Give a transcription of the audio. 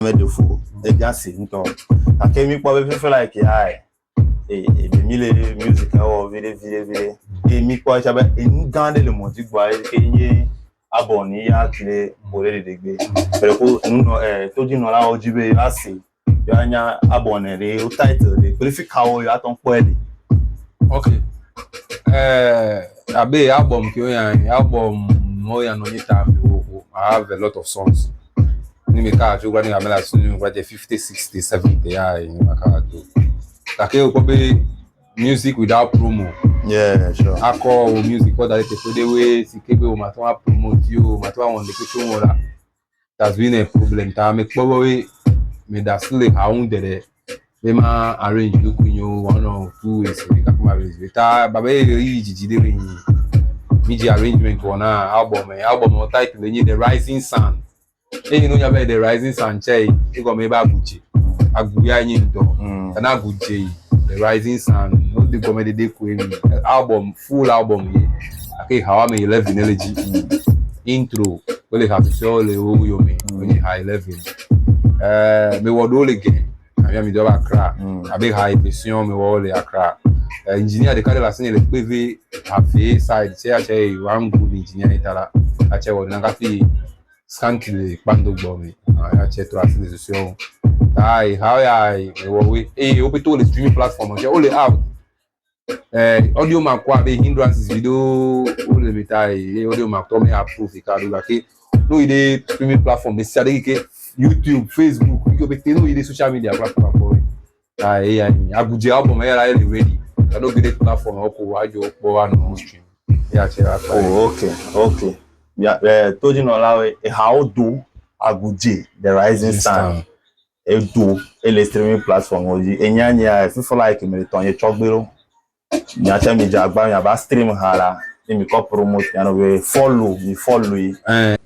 Meɖe fu edze asi ŋutɔ. Gake míkpɔ be fifi like ya e e mi le music wɔ viɖe viɖe viɖe. Eye míkpɔ etsa be enu gã ɖe le mɔ dzi gbɔa ye ke nye album ni ya tu ɖe ƒo ɖe ɖeɖegbe. Gbe ko nunɔ e todzinɔlawo dzi be yewoase yewoanya album ɖe wo title ɖe kple fi kawo yewoate ŋu kpɔe le. Ok. Eh, abe album ke oya album oya no nyita me wo I have a lot of songs. Ni me ka jo gba ni amela sunu gba je 50 60 70 ya ni maka do. Take o be music without promo. Yeah, sure. Akɔ wo music kɔ da ɖe teƒe ɖe woe si ke be wo ma tɔ promote yo, ma tɔ wɔn ɖeke tso ŋu la. It has been a problem. Ta me kpɔ be woe me da asi le hawo ŋu ɖeɖe be ma arrange ɖokui nyewo one or two ways me kaka ma arrange. Ta babe ye ɣeyiɣi dzidzi ɖe be nyi mi dzi arrangement wɔ na album album wɔ title nye The Rising Sun. Eye no nya be The Rising Sun tsɛ egɔme be agudze. Agu ya nyi ŋdɔ. Kana agudze yi The Rising Sun. No de gɔme ɖeɖe koe mi. Album full album ye. Ake hawa me 11 ne le dzi. Intro wole ha susɔewo le wo yome. Wonye ha 11. Eh, mewɔ ɖewo le gɛ. Amia mi do ba Accra. Abe ha eve sɔŋ mewɔ wo le Accra. Eh, engineer ɖeka ɖe le asinye le kpeve have side. Tse atse yi one good engineer yi ta la. Atse wɔ ɖe kafi scanty le kpando gbɔ me. Atse trɔ asi le susɔewo. Ta yi ha ya mewɔ woe. Eye wo pete wole streaming platform tse wole out. Eh, Audiomack kɔ abe hindrances vi ɖewo wole me ta ye Audiomack tɔ me approve yi ka ɖo gake no yi ɖe streaming platform ɖe sia ɖe ke YouTube, Facebook, yi ke pete no yi ɖe social media platform kpɔ ye. Ta eya nyi agudze album eya la ele ready. Ta no ge ɖe platform wo ko adzo kpɔ anɔ stream. Eya tse la kpa. Oh, okay. Ya, eh, todzinɔlawoe ehawo do agudze The Rising Sun. Edo ele streaming platform wo dzi. Enya nyea fifi like me le tɔnye tsɔgbe ɖo. Miatse mi dze agba miava stream ha la ne mi kɔ promote mia nɔviwo follow mi follow yi. Eh.